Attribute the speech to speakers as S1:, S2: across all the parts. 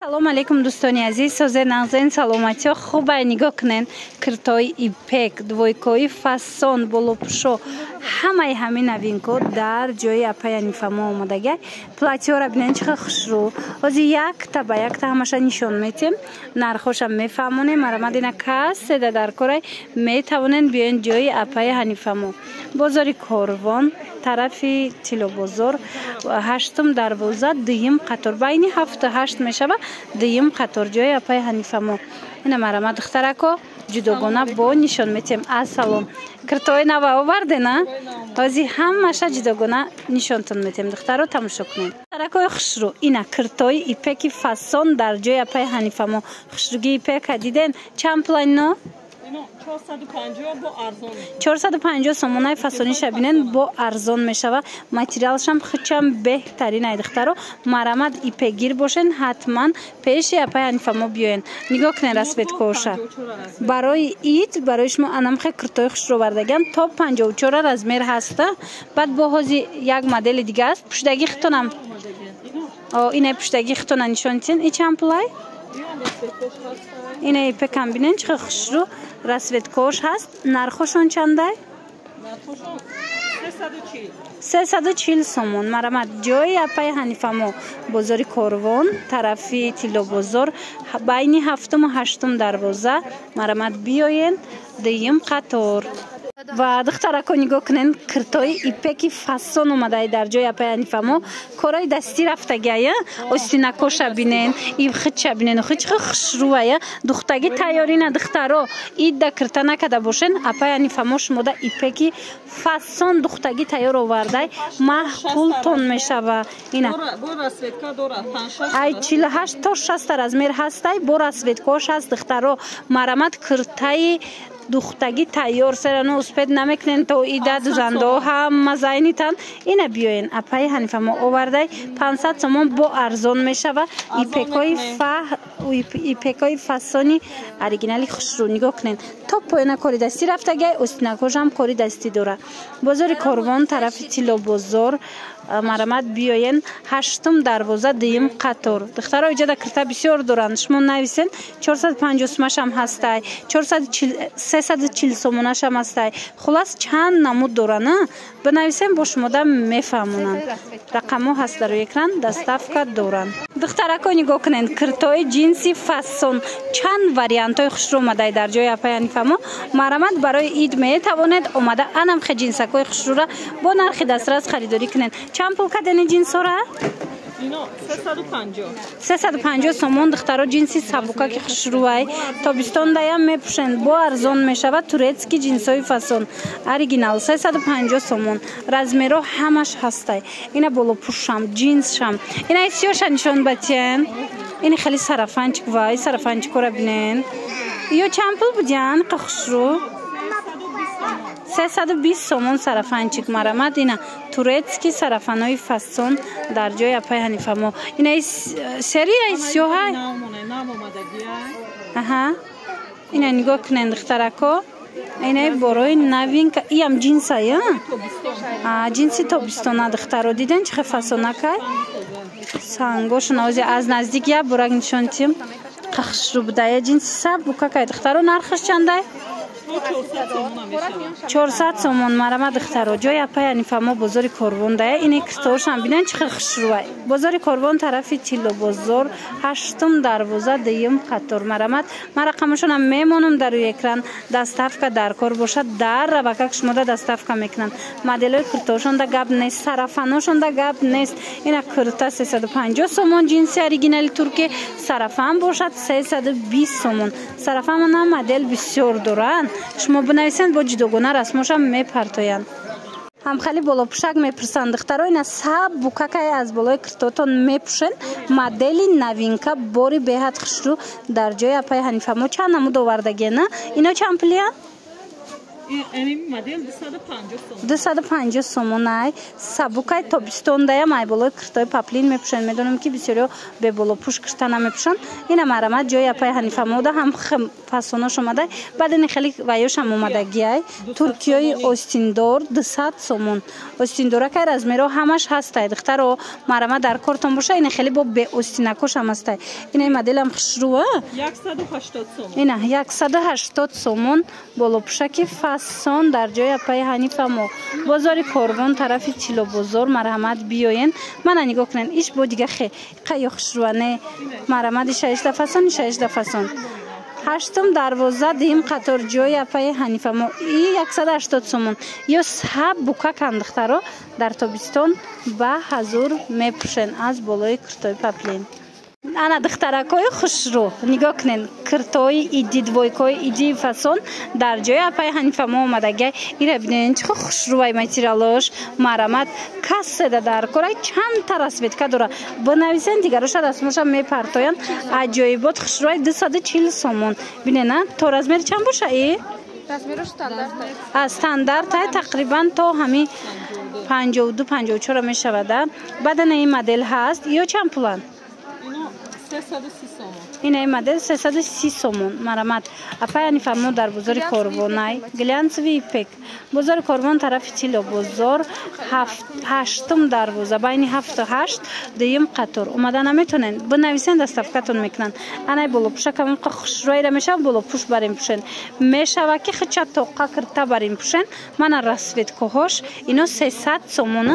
S1: Салом алейкум, дӯстони азиз, созе, нағзен, саломатиё, хубай? Нигоҳ кунен, киртои ипек, двойкои фасон, болопӯшо, ҳамаи ҳамин новинко дар ҷои апай Ҳанифамо омадагай. Платьёра бинен, чӣ хел хушрӯ. Ҳозир якта ба якта ҳамаша нишон метем, нархоша мефаҳмонем. Марамад, ина каседа дар корай, метавонен биёен ҷои апаи Ҳанифамо, бозори Корвон, тарафи Тиллобозор, ҳаштум дарвоза, дуюм қатор, байни ҳафту ҳашт мешава, дуюм қатор, ҷои апаи Ҳанифамо. Ина, марама, духтарако, ҷудогона бо нишон метем. Ассалом, киртои нава овардена, ҳозир ҳамаша ҷудогона нишонтон метем. Духтаро, тамошо кунед, духтаракои хушрӯ. Ина киртои ипеки фасон дар ҷои апаи Ҳанифамо. Хушрӯги ипека диден? Чанд пулайно? 450 сомонаи. Фасониша бинен, бо арзон мешава, материалшам хичам беҳтарин ай. Духтаро, марамад, ипекгир бошен, ҳатман пеши апай Ҳанифамо биёен. Нигоҳ кунен расцветкоша. Барои ид барои шумо анамхе киртои хушро овардагиам, то 54 размер ҳаста. Баъд бо ҳози як модели дига аст, пуштаги хитонам. Ина пуштаги хитона нишон тин. И чанд пулай? Ина ипекам бинен, чӣ хушрӯ, расцветкош ҳаст. Нархошон чандай? 340 сомон. Марамад, ҷои апаи Ҳанифамо, бозори Корвон, тарафи Тиллобозор, байни ҳафтуму ҳаштум дарвоза. Марамад, биёен, дуюм қатор. Ва духтарако, нигоҳ кунен, киртои ипеки фасон омадай дар ҷои апаи Ҳанифамо. Корои дастӣ рафтагиая. Остинакоша бинен, хича бинен, хич хушрӯая. Духтаги тайёрина, духтаро, идда кирта накарда бошен, апаи Ҳанифамо шумода ипеки фасон духтаги тайёр овардай, маъқултон мешава. Ина ай 48 то 60 размер ҳастай, бо расцветкош ҳаст. Духтаро, марамат, киртаи духтагӣ тайёр серану успеть намекунен то ида, дузандо ҳама зайнитан. Ина биёен, апаи Ҳанифамо овардай, 500 сомон, бо арзон мешава. Ипекои фасони оригинали хушрӯ нигоҳ кунен, то поёна кори дастӣ рафтагай, остинакошам кори дастӣ дора. Бозори Корвон, тарафи Тиллобозор, марамат, биёен, ҳаштум дарвоза, дуюм қатор. Духтаро, иҷода кирта бисёр доранд, шумо нависен. 450 сумашам ҳастай, 340 сомонашам ҳастай. Хулас, чанд намуд доранд, бинависен, бо шумода мефаҳмонанд. Рақамҳо ҳаст дар рӯи экран, доставка доранд. Духтарако, нигоҳ кунед, киртои ҷинси фасон, чанд вариантҳои хушрӯ омадай дар ҷои апаи Ҳанифамо. Марамат, барои ид метавонед омада анамхе ҷинсакҳои хушрӯра бо нархи дастрас харидорӣ кунед. Чанд пул кардени ҷинсора? 350 сомон. Духтаро, ҷинси сабукаки хушрӯай, тобистондаям мепӯшен, бо арзон мешавад. Турецкий ҷинсҳои фасон, оригинал, 350 сомон, размерҳо ҳамаш ҳастай. Ина болопӯшам, ҷинсшам. Ина сиёша нишон батиен. Ини хеле сарафанчик, вай, сарафанчикора бинен. Ё чанд пул будиян, қа хушрӯ? 320 сомон сарафанчик. Марамат, ина турецкий сарафанои фасон дар ҷои апаи Ҳанифамо. Ина серия сиёҳай. Аҳа, ина нигоҳ кунен, духтарако, инаи борои новинка. Иам ҷинсая, ҷинси тобистона. Духтаро, диден, чӣ хел фасонакай? Сангошона ози аз наздик як бурак нишон тим. Хушрӯ будая, ҷинси сабукакай. Духтаро, нархаш чандай? 400 сомон. Марама, духтаро, ҷои апаи Ҳанифамо, бозори Корвон дая. Ине киртоошам бинен, чӣ хел хушрӯвай. Бозори Корвон, тарафи Тиллобозор, ҳаштум дарвоза, дуюм қатор. Марамат, ман рақамашонам мемонам дар рӯи экран. Доставка дар кор бошад, дар равакак шумода доставка мекунанд. Моделҳои киртоошонда гап нест, сарафаношонда гап нест. Ина кирта 350 сомон, ҷинси оригинали турки, сарафан бошад 320 сомон. Сарафанона модел бисёр доранд, шумо бинависед, бо ҷудогона расмошам мепартоянд. Ҳамхали болопӯшак мепурсанд, духтаро. Ина сабукакай, аз болои киртотон мепӯшен. Модели новинка, бори беҳад хушрӯ дар ҷои апаи Ҳанифамо. Чанд намуд овардагена? Ино чанд пулия?
S2: Модель 250 сомон.
S1: 250 сомонай. Сабукай тобистондая майболои киртои паплин мепӯшанд. Медонам ки бисёриҳо беболопӯш кирта намепӯшанд. Ина марамат ҷои апаи Ҳанифа мода ҳам фасонош омадай. Баъд ини хеле ваёшам омадагиай. Туркиёи остиндор 200 сомон. Остиндоракай размеро ҳамаш ҳастай. Духтаро марамат дар кортон боша, ина хеле бо беостинакошам ҳастай. Ина моделам хушрӯа.
S2: 180 сомон.
S1: Ина 180 сомон болопӯшаки фасон дар ҷои апаи Ҳанифа мо. Бозори Корвон тарафи Тилобозор марҳамат биёен. Мана нигоҳ кунен, иш бо дига хе қайё хушрӯа не. Марҳамат ишаишда фасон, ишаишда фасон. Ҳаштум дарвоза дуюм қатор ҷои апаи Ҳанифа мо. И 180 сомон. Ё саб букакан духтаро дар тобистон ба ҳазур мепӯшен аз болои куртои паплин. Ана духтаракҳои хушрӯ нигоҳ кунен, киртои иди, двойкои иди фасон дар ҷои апаи Ҳанифа мо омадагиай. Ира бинен чӣ хушрӯай материалош. Марамат касседа дар корай чандта расцветка дора. Бинависен, дигароша расмоша мепартоянд. Аҷоибот хушрӯай 240 сомон. Бинена то размер чанд боша и? Стандартай тақрибан то ҳами 52-54 мешавада. Баъд ана ин модел ҳаст. Ё чанд пуланд? Ина ин модел 330 сомон. Марамат апаи Ҳанифа мо дар бозори Корвонай, глянцевый ипек. Бозори Корвон тарафи Тилобозор, ҳаштум дарвоза, байни ҳафту ҳашт дуюм қатор. Омада наметонен, бинависен, доставкатон мекунанд. Анай болопӯшакам хушрӯайра мешава, болопӯш барем пӯшен. Мешава ки хича тоқа кирта барем пӯшен. Мана расцветкоҳош ино 300 сомон.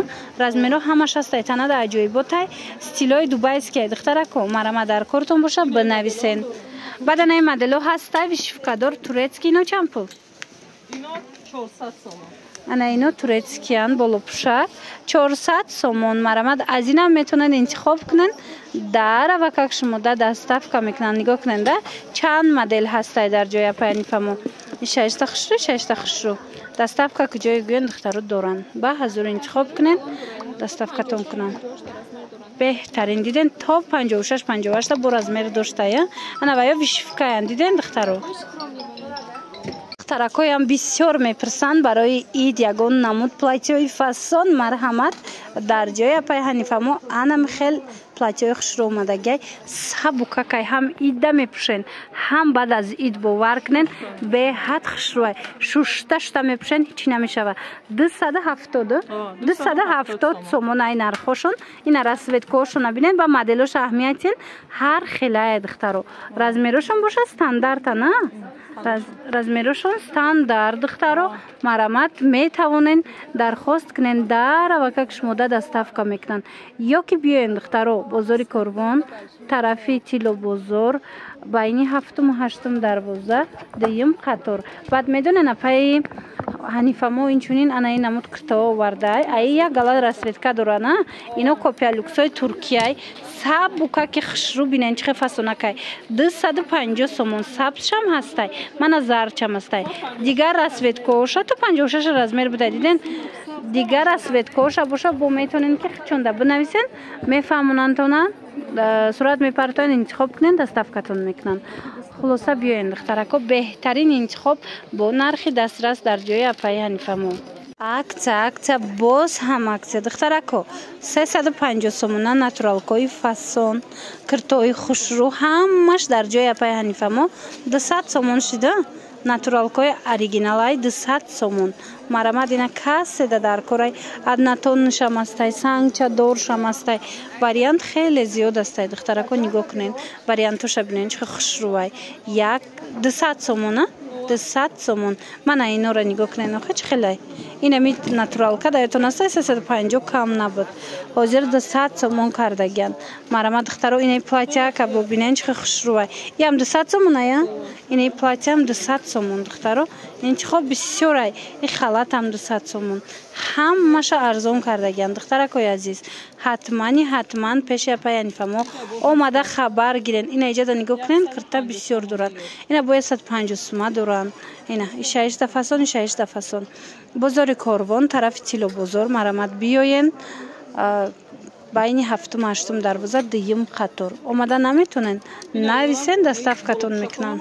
S1: Размеро ҳамаш ҳастай, танада аҷоиботай. Стилои дубайскиай духтарако. Марама дар кортон боша, бинависен. Баъд ана ин модело ҳастай вышивкадор турецкий. Ино чанд пул?
S2: Ино 400 сомон.
S1: Ана ино турецкиян болопӯшак 400 сомон. Марамат аз инам метавонед интихоб кунед. Дар авакак шумо да доставка мекунанд. Нигоҳ кунед, да чанд модел ҳастай дар ҷои апаи Ҳанифа мо. Шашта хушрӯ, шашта хушрӯ. Доставка куҷое гӯянд, духтаро доранд. Ба ҳазур интихоб кунед, доставкатон кунанд. Беҳтарин диден то 56 58 бо размер доштая. Ана ваё вышивкаян диден духтаро. Духтаракҳоям бисёр мепурсанд барои ид ягон намуд платьёи фасон. Марҳамат дар ҷои апаи Ҳанифа мо анам хел платьёи хушрӯ омадагиай. Сабукакай ҳам идда мепӯшен, ҳам баъд аз ид бовар кунен беҳад хушрӯай. Шушта шута мепӯшен, ҳичи намешава. 270 270 сомон ай нархошон. Ина расцветкоошона бинен ба моделош аҳамиятин ҳар хелае духтаро. Размерошон боша стандарта на? Размерошон стандарт духтаро. Марамат метавонен дархост кунен, дар авакак шумода доставка мекунанд. Ё ки биёен духтаро бозори Корвон тарафи Тилобозор, байни ҳафтуму ҳаштум дарвоза дуюм қатор. Баъд медонен апаи Ҳанифа мо инчунин ана ин намуд киртао овардай. Аи як гала расцветка дорана. Ино копия люксои туркияй. Сабукаки хушрӯ бинен чӣ хел фасонакай. 250 сомон. Сабзшам ҳастай. Мана зарчам ҳастай. Дигар расцветкооша то 56 размер будай диден. Дигар расцветкооша боша бо метавонен ки чонда бинависен, мефаҳмонандтона, сурат мепартоянд, интихоб кунен, доставкатон мекунанд. Хулоса биёен духтарако, беҳтарин интихоб бо нархи дастрас дар ҷои апаи Ҳанифа мо. Акция, акция, боз ҳам акция духтарако. 350 сомона натуралкои фасон, киртои хушрӯ ҳамаш дар ҷои апаи Ҳанифа мо 200 сомон шида. Натуралкои оригиналай 200 сомон. Марамат ина каседа дар корай однотонншам астай, сангча доршам астай. Вариант хеле зиёд астай духтарако, нигоҳ кунен. Вариантоша бинен чӣ хушрӯвай. Як 200 сомона, 200 сомон. Мана инора нигоҳ кунен, охе чӣ хелай. Инами натуралка даётон астай 350 кам набуд. Ҳозир 200 сомон кардагиян. Марамат духтаро инаи платьяка бубинен чӣ хушрӯвай. Иам 200 сомона я? Инаи платьям 200 сомон духтаро. Интихоб бисёрай. И халатам 200 сомон. Ҳамаша арзон кардагиян духтаракои азиз. Ҳатмани ҳатман пеши апаи Ҳанифа мо омада хабар гирен. Ина иҷада нигоҳ кунен, кирта бисёр доранд. Ина бояд 150 сума доранд. Ина ишаишда фасон, ишаишда фасон. Бозори Корвон тарафи Тилобозор марамат биёен. Байни ҳафтум ҳаштум дарвоза дуюм қатор. Омада наметонен, нависен, доставкатон мекунанд.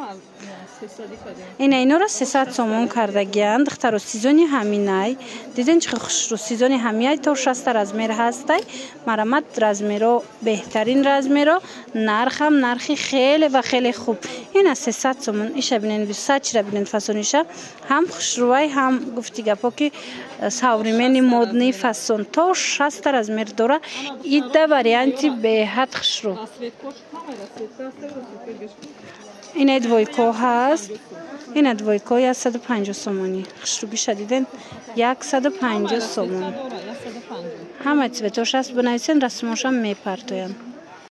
S1: Ина инора 300 сомон кардагиянд. Духтаро, сезони ҳаминай. Диден, чӣ хушрӯ, сезони ҳамиай, то 60 размер ҳастай. Марамат, размеро беҳтарин размеро, нархам нархи хеле ва хеле хуб. Ина 300 сомон. Иша бинен, Версачира бинен, фасониша ҳам хушрӯвай, ҳам гуфти гапо ки современный модный фасон, то 60 размер дора. Ида варианти беҳад хушрӯ. Ина двойко ҳаст, ина двойко 150 сомонӣ. Хушрӯгиша диден, 150 сомон. Ҳама цветош ҳаст, бинависен, расмошам мепартоянд.